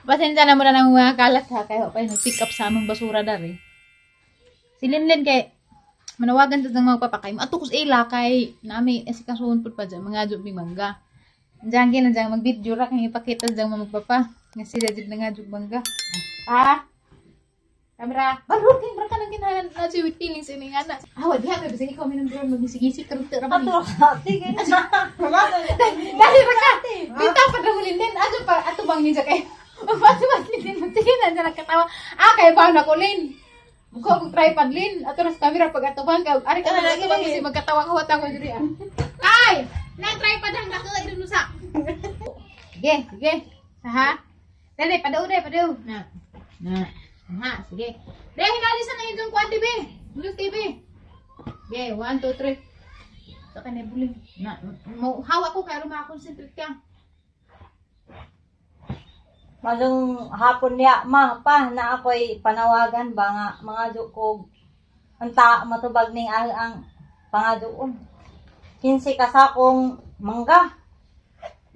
Pasensya na muna ng mga kalat ha. Kaya pa nag-pick up sa among basura dari. Si Linlin kay manawagan sa mga papakay. Ato ko sa ila kay nami asikasuhon pud pa dyan. Mga jud mangga. Diyan gina diyan mag-video ra kay ipakita diyan mga magpapa. Nga sila jud nga jud mangga. Ah. Kamera. Barot kay bra ka nang kinahanglan na si with feelings ini nga na. Ah, wa diha may bisag ikaw minum drone magsigisig karon ra ba ni. Sige na. Dali ra ka. Bitaw pa ra Linlin. Ato pa ato bang ninja kay. Magpati ba Linlin? Sige na dyan nagkatawa. Ah, kay ba na ko Lin. Mukha kong tripod Lin. Ato ra sa camera pag ato bang kay ari ka na ato bang kasi magkatawa ka wata ko diri ah. Ay! Nang tripod ang dako idun sa. Sige, sige. Ha? Dali, padaw dai, padaw. Na. Na. Ha, sige. Dai hinali sa nang inyong kwan TV. Inyong TV. Sige, 1 2 3. Sa kanay buling. Na, mo hawak ko kay aron makakonsentrate ka. Madung hapon niya ma pa na ako'y panawagan ba nga mga dukog anta matubag ning ang pangaduon. 15 kasakong mangga,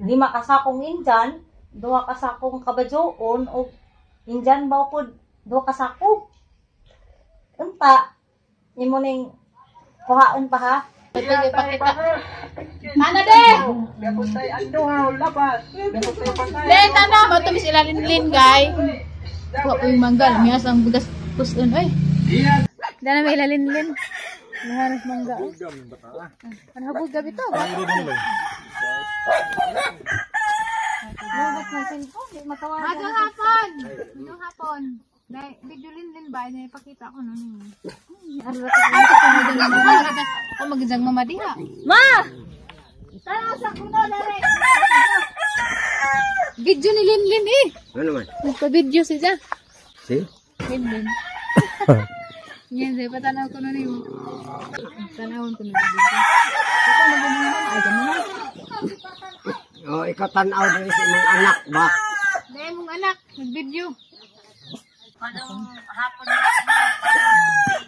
5 kasakong injan, 2 kasakong kabajoon o injan ba pod 2 kasako. Unta nimo ning kuhaon pa ha. Pwede pakita. Ana de! Le, tana, bato mis ilalinlin, gay. Kuha ko yung mangga, lumiyas ang bugas puson, oy. Dana may ilalinlin. Laharas mangga. Ano habog gabi to? Madung hapon! Madung hapon. Dai, video linlin ba? Ay, ipakita ko nun. Ako magizang mama diha. Ma! Tara sa kuno dere. Video ni Linlin eh. Ano man? Nagpa-video siya. Si? Linlin. Yan, sa'yo patanaw ko nun yung... Tanawon ko nun. Ikaw nagumuna mama. Ay, ganun na. Oh, ikaw tanaw din sa imong anak ba? Dahil mong anak, nag-video. Madung hapon niya ma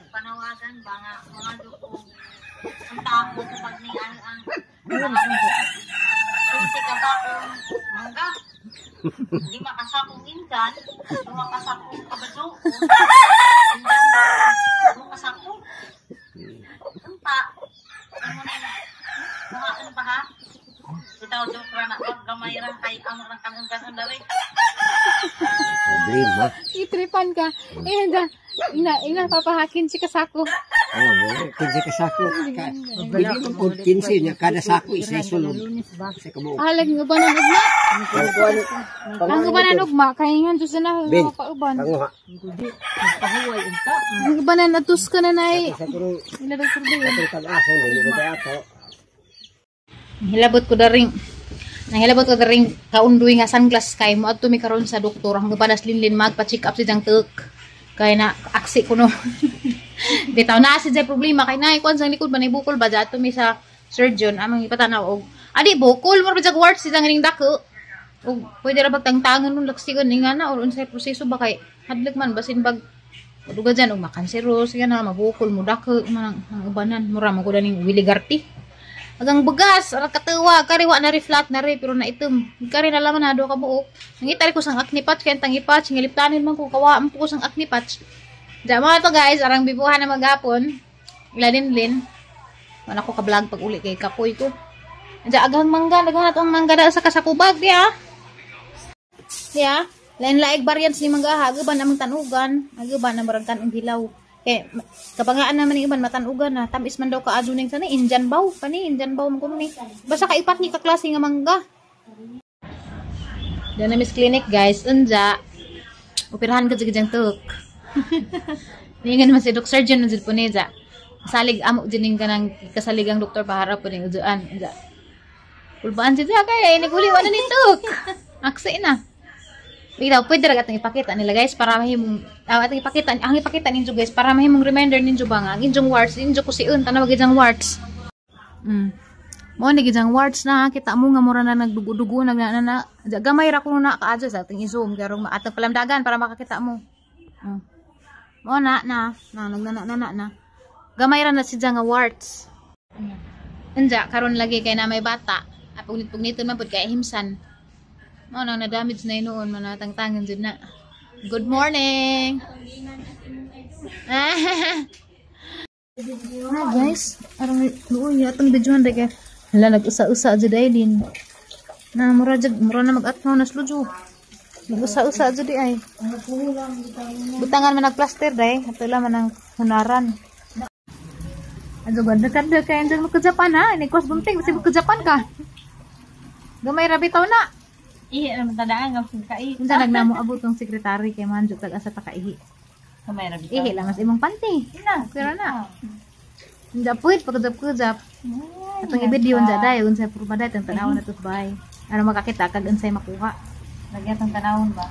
panawagan ba nga mga dukog anta matubag ning ang 15 kasakong mangga, 5 kasakong injan, 2 kasakong kabajoon, injan ba 2 kasako. Unta imo ning kuhaon pa ha. Bitaw joke ra na gamay ra kay amo ra kanon diri. Problema. Itripan ka. Eh, ina, ina, papahakin si kasako. Oh, 15 kasako. Pwede mo po 15 niya. Kada sako isa sulod. Sa kabuok. Ah, lagi nga ba ng ugma? Ang uban ng ugma, kaya nga Diyos na Ben, pauban. Panguha. Ang uban na natus ka na nai. Sa kurong Ilabot ko din. atong tag-aso, hindi ko kaya ato. Nahilabot ko daring. Nahilabot ko daring kaunduy nga sunglass kay mo adto mi karon sa doktor ang uban linlin magpa-check up si jang tuk. Kay na aksi ko no. Bitaw na si jay problema kay nay kuan sa likod ba nay bukol ba adto mi sa surgeon among ipatanaw og adi bukol mo ba warts si jang ning dako. Og pwede ra bagtangtangon nun laksigon ni nga na or unsay proseso ba kay hadlok man basin bag duga dyan og makanseros yan na mabukol mo dako man ang ubanan mura mo kuda ning wiligarti. Agang bagas, ara katuwa, kariwa na ri flat na ri, pero na itom. Kari na laman na do ka buok. Nangita ri ko sang acne patch, kaya tangi patch, ngiliptanin man ko, kawaan po ko sang acne patch. Diyan mga to guys, arang bibuhan na maghapon. Ilalinlin. Wala ko ka-vlog pag uli kay kapoy ko. Diyan agang mangga, naghanap ang mangga da sa kasakubag, diya. Diya, lain-laig variants ni mangga, agaban namang tanugan, agaban na marang tanong hilaw. Eh, kabangaan naman yung iban, matanugan na. Tamis man daw kaadyo ning sana, Indian bow. Kani, Indian bow man kuno ni. Basta kaipat ni kaklase nga mangga. Diyan na Miss Clinic, guys. Unja. Operahan ka dyan tuk. Ningan man si Doc Surgeon man po niya. Salig amo din ning kanang kasaligang doktor paharap po ning ujuan. Unja. Kulbaan siya kay naguli wala ni tuk. Aksi na. Bitaw, pwede ra atong ipakita nila guys para mahimong atong ipakita ang ipakita ninyo guys para mahimong reminder ninyo ba nga ang inyong warts ninyo kusiun tanaw gid ang warts. Mo ni gid ang warts na kita mo nga mura na nagdugo-dugo nag na, na gamay ra kuno na kaadyo sa ating i-zoom karong atong palamdagan para makakita mo. Mo na na na nagnana na na na. Gamay ra na siya nga warts. Unja karon lagi kay na may bata. Apugnit-pugniton man pud kay himsan. Mao nang na-damage na inuon manatangtangan jud na. Good morning. Ah, guys, arang luoy atong videohan kay hala nag-usa-usa jud ay din. Na mura jud mura na mag-atmaw na sludyo. Nag-usa-usa jud ay. Butangan man nag-plaster day, ato lang man ang hunaran. Ano ganda kada kay andiyan mo ka Japan ha, ni kos gunting basi mo ka Japan ka. Gamay ra bitaw na. Ihi naman tadaan nga kai. Unsa nagnamo abot tong sekretary kay man jud tag asa ta kaihi. Kamay ra bitaw. Ihi lang mas imong panty. Ina. Pero na. Unja puwit pagkajap-kajap. Atong i-video unja day unsay purba day tang tan-awon na to bay. Ano makakita kag unsay makuha. Lagyan tong tanawon ba?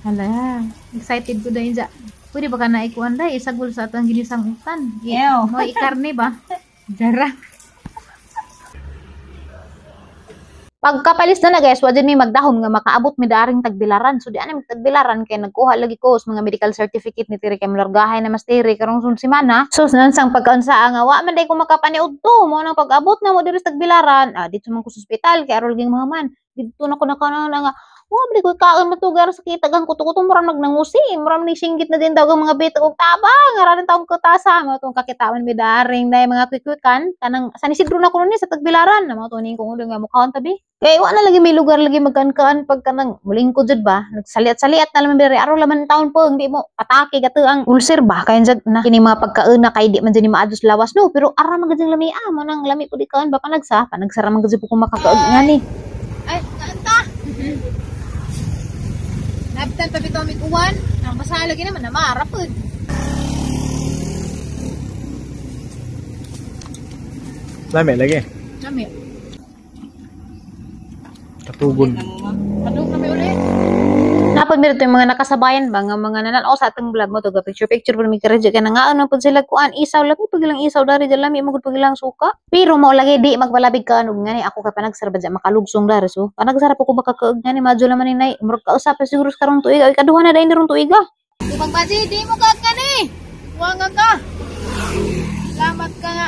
Hala, excited ko dahil ja. Pwede ba ka na ikuan day isagol sa atong ginisang utan. Ew. Mo ikarne ba? Jara. Pagkapalis na na guys, wa mi magdahom nga makaabot mi daring tagbilaran. So di ana mi tagbilaran kay nagkuha lagi ko sa mga medical certificate ni Tiri kay malargahay na mas Tiri karong sun semana. So nansang pagkaunsa nga wa man day ko makapaniud to. Mo nang pag-abot na mo diri sa tagbilaran, ah, dito man ko sa ospital kay arol ging mahaman. Didto na ko nakana nga wa man ko kaon matugar sa kitagang kuto-kuto murag magnangusi, murag ni singgit na din daw ang mga bita og tabang, ara rin taong kutasa mo tong kakitaan mi daring day mga kwikwikan kanang San Isidro na kuno ni sa tagbilaran na mo tuning kung nga mukhaon tabi. Kay wa na lagi may lugar lagi magkaan-kaan pag kanang mulingkod jud ba, nagsaliat-saliat na lang diri araw laman taon po hindi mo patake gato ang ulcer ba kay jud na kini mga pagkauna kay di man jud ni maadtos lawas no, pero ara man gud lami ah mo nang lami pud ikaon ba panagsa panagsara man gud po kung makakaog ngani. Ay, kaanta. Nabitan pa bitaw mig uwan, ang basa lagi naman na maara pud. Lami lagi. Lami. Katugon. Padung na may ulit. Napod meron yung mga nakasabayan ba nga mga nananaw sa atong vlog mo to ga picture picture pud mi karadyo kay nangaon na pud sila kuan isaw lami pag ilang isaw dari dyan lami magud pag ilang suka pero mao lagi di magbalabig ka og ngani ako kay panagsara ba dyan makalugsong dari so panagsara po ko makakaog ngani madyo naman ni nay murag kausap pa siguro sa karong tuig ay kaduha na dai ni rong tuig ah. Tubang baji di mo kaag ngani wanga ka salamat ka nga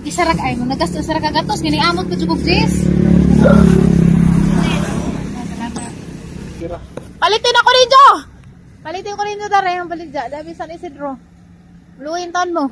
isara ka ay mo nagasto isara ka gatos ngani amot pa jud jis. Palitin ako ninyo! Palitin ko ninyo dare, ang baligya. Dami San Isidro. Luin taon mo.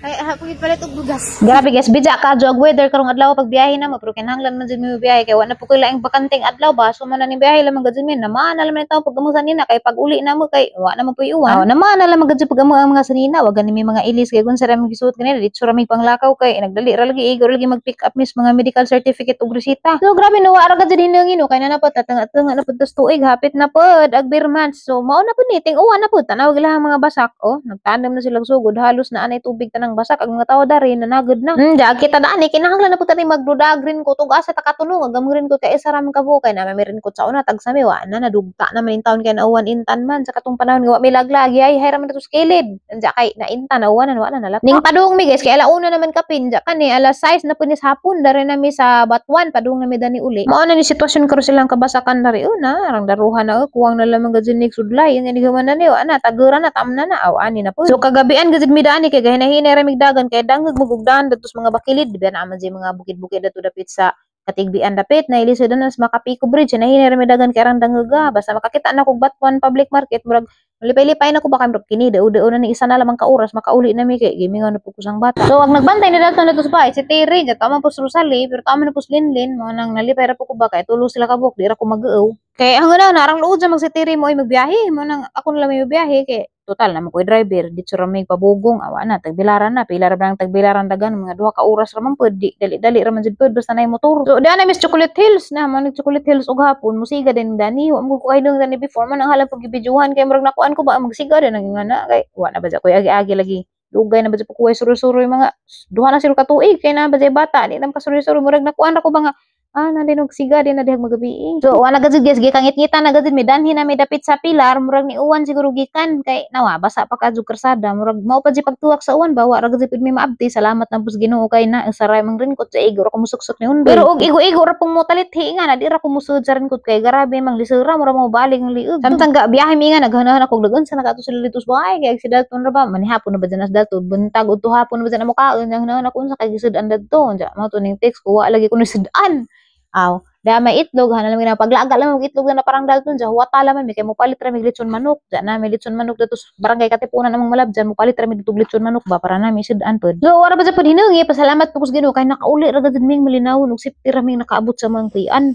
Ay, hapugit palit og bugas. Grabe guys, bidya ka og weather karong adlaw pag biyahe na mo pero kinahanglan man jud mi biyahe kay wa na po koy laing bakanting adlaw ba. So man na ni biyahe lamang gud mi naman na lamang tawo pag amo sanina kay pag uli na mo kay wa na man poy uwan. Oh, naman na lamang gud pag amo ang mga sanina wa gani mi mga ilis kay kun sa raming gisuot kanila dito ra mi panglakaw kay nagdali ra lagi igor lagi mag pick up mis mga medical certificate ug resita. So grabe no wa ra gud hinungin no kay na napod tatanga-tanga na pud tas tuig hapit na pod ag beer months. So mao na pud ni ting uwan na pud tanaw gilahang mga basak oh nagtanom na silang sugod halos na anay tubig tanang basak ang mga tawo dari nanagod na. Ja kita daan eh kinahanglan na pud tani magduda green ko tug asa ta katulong agam green ko kay isa ra man kabuok kay na may rin ko sa una tag sami wa na nadugta na man in taon kay nauwan intan man sa katong panahon nga wa may laglag ay hay ra man to sa kilid. Anja kay naintan nauwan na wa na nalata. Ning padung mi guys kay alauna naman kapin ja kani alas 6 na punis hapon dari nami sa Batuan padung nami dani uli. Mao na ni sitwasyon karon silang kabasakan dari una arang daruhan na kuwang na lamang gud ni sudlay nya ni human na ni wa na tagura na tamna na aw ani na pud. So kagabian gud mi dani kay gahinay-hinay ra migdagan kay dangag mugugdan dadto sa mga bakilid di ba na man mga bukid-bukid dadto dapit sa Katigbian dapit na ilisod na sa Makapico Bridge na hinay ra midagan kay arang dangag basta makakita na kog Batuan Public Market murag malipay-lipay na ko baka murag kini dao-dao na ni isa na lamang ka oras makauli na mi kay gimingaw na pud ko sang bata. So ag nagbantay na dadto na to sa bahay si Terry ja tama po sa Rosalie pero tama na po sa Linlin mao nang nalipay ra po ko ba kay tulo sila ka buok di ra ko mag-uaw. Kay ang una narang luod sa mag si Terry mo ay magbiyahe mo nang ako na lang may magbiyahe kay total na mo koy driver dito ra may pabugong awa na tagbilaran na pila ra bang tagbilaran dagan mga duha ka oras ra man pud di dali-dali ra man jud pud basta nay motor. So dana mis Chocolate Hills na man Chocolate Hills og hapon musiga din dani wa mo ko kaidong dani before man ang halang pag gibidyuhan kay murag nakuan ko ba magsiga din ang nga na kay wa na ba koy agi-agi lagi dugay na ba jud ko suroy-suroy mga duha na sila ka tuig kay na ba jay bata di na makasuroy-suroy murag nakuan ra ko ba nga ah na din og siga din na dihag magabi. So wa na gud guys gikangit-ngitan na gud mi danhi na mi dapit sa pilar murag ni uwan siguro gikan kay nawa basa pa ka jud karsada murag mao pa jud pagtuwak sa uwan ba wa ra gud pud mi maabti salamat na pud Ginoo kay na saray mang rinkot sa igo ra ko musuksok ni Undoy. Pero og igo-igo ra pong motalithi nga na di ra ko musud sa rinкot kay grabe mang lisura murag mo balik ang liog. Samtang ga biyahe mi nga naghanahan ako dagon sa nakato sila dito sa bahay kay si dalton ra ba manihapon na ba dyan as dalton buntag udto hapon na ba dyan amo kaon hanahan ako unsa kay gisud-an dadto unsa mao to ning text ko wa lagi ko ni sud-an. Aw, Da may itlog hanan lang paglaga lang og itlog na parang Dalton ja huwata laman mi kay mopalit ra mig litson manok. Ja na may litson manok dito sa barangay Katipunan among malabjan mopalit ra mi dito litson manok ba para nami sud-an pod. So wala ba sa pod hinungi pasalamat po ko sa Ginoo kay nakauli ra gud ming malinawon ug safety ra ming nakaabot sa mga kuyan.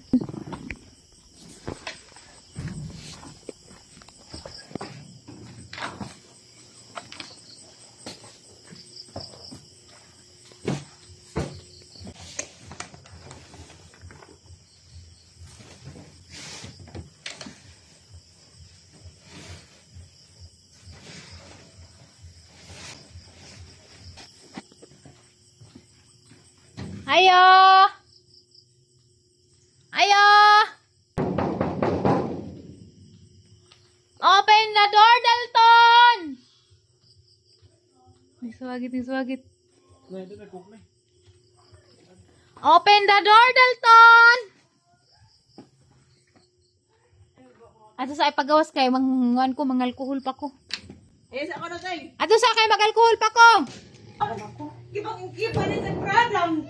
Ayo! Ayo! Open the door, Dalton! Niswagit, niswagit. Open the door, Dalton! Ato sa ipagawas kayo, manguan ko, mangalkohol pa ko. Eh, sa ako na tayo. Ato sa kayo, mag-alkohol pa ko! Gibang ni sa pradam.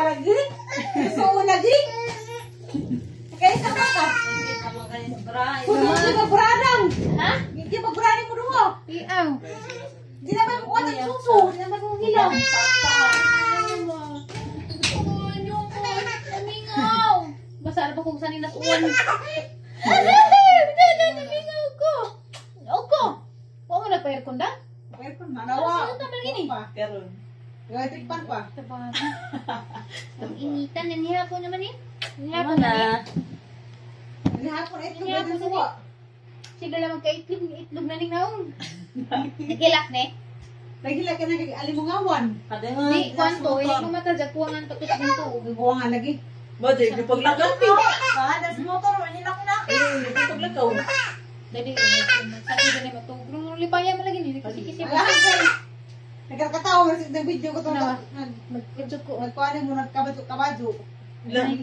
Lagi. So lagi. Kaya sa baka. Kuno sa pradam. Ha? Hindi ba brani mo duha? Iyaw. Di na ba mo kuha ng suso? Di na ba mo hilaw? Namingaw. Basta ano ba kung saan nasuwan? Namingaw ko. Oko. Huwag mo nagpa-aircon da? Aircon manawa. Ano sa gini? Karon. Electric pan pa. Ang initan na nihapon naman eh. Nihapon na eh. Nihapon itlog na suwa. Sige lang magka-itlog. Itlog na ning naong. Nagilak ne? Nagilak ka na kay alimungawan. Di, kwanto. Hindi ko mata dyan. Kuha nga ang tatos ng tuog. Kuha nga lagi. Ba, di paglakaw. Das motor manilak na. Di paglakaw. Dali, sabi ko na matugro. Lipaya mo lagi nili kasi kasi Nagkakatawa sa video ko to. Mag-joke ko. Nagkuha mo nagkabajo-kabajo. Ay.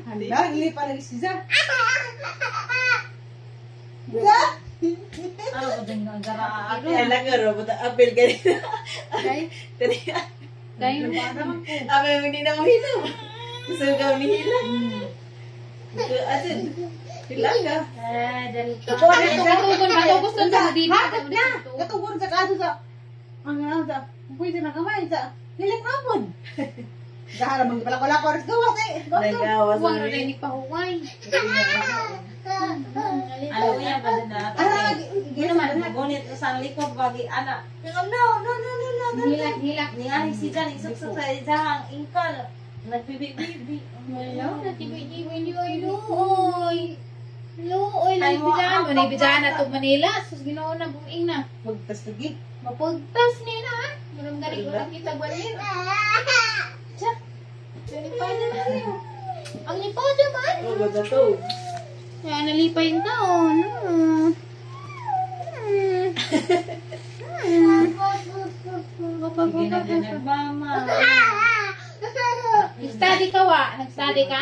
Hala, hindi pa lagi siya. Za? Ano ba din ang gara? Kaya lang nga, robot apel ganito. Kay? Kay? Apel, hindi na mo hilam. Gusto ka ni hilam. Asin, hilang ka. Ah, dali ka. Katugon ba? Gusto na dito. Hakot na! Katugon sa kaso sa... Ang ano sa... Pwede na kamay sa... Nilang namon. Gahara mang pala ko aris gawas eh. Nagawas Huwag na rin pahuway. Ano yan ba din na? Ara, Gina man gunit sa likod bagi ana. No no no no no. Hilak, hilak. Ningali si Jan isuksok sa isang ingkal. Nagbibi-bibi. Wala, nagbibi-bibi. Luoy. Luoy lang bidaan. Manay bidaan na to Manila. Sus Ginoo na buing na. Magtas lagi. Mapagtas ni na. Murang gani ko lang kita gwanin. Tsa. Nalipay na lang yun. Ang lipaw dyan ba? Robot na to. Kaya nalipay yung taon. Mama. Nag-study ka wa? Nag-study ka?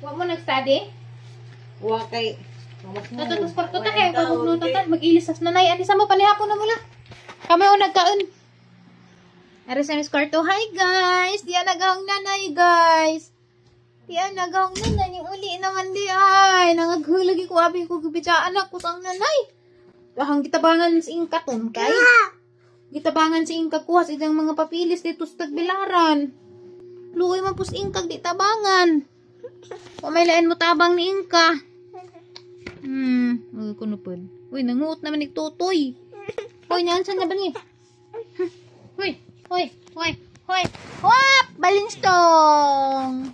Wa mo nag-study? Wa kay Tatatos kwarto ta kay pagugluto ta mag-ilis as nanay ani sa mo panihapon na mula. Kami o nagkaon. Ari sa mis kwarto. Hi guys, diyan nagahong nanay guys. Diyan nagahong nanay yung uli naman di ay nangaghulagi ko abi ko gibitsaan ako sa nanay. Ahang gitabangan sa ingkaton kay. Gitabangan sa ingka kuha sa idang mga papilis dito sa tagbilaran. Luoy man pus ingkag di tabangan. O may lain mo tabang ni ingka. Uy, kuno pod. Uy, nanguot naman ni Totoy. Hoy, naan saan na ba niya? Hoy, hoy, hoy, hoy. Wap! Balinstong!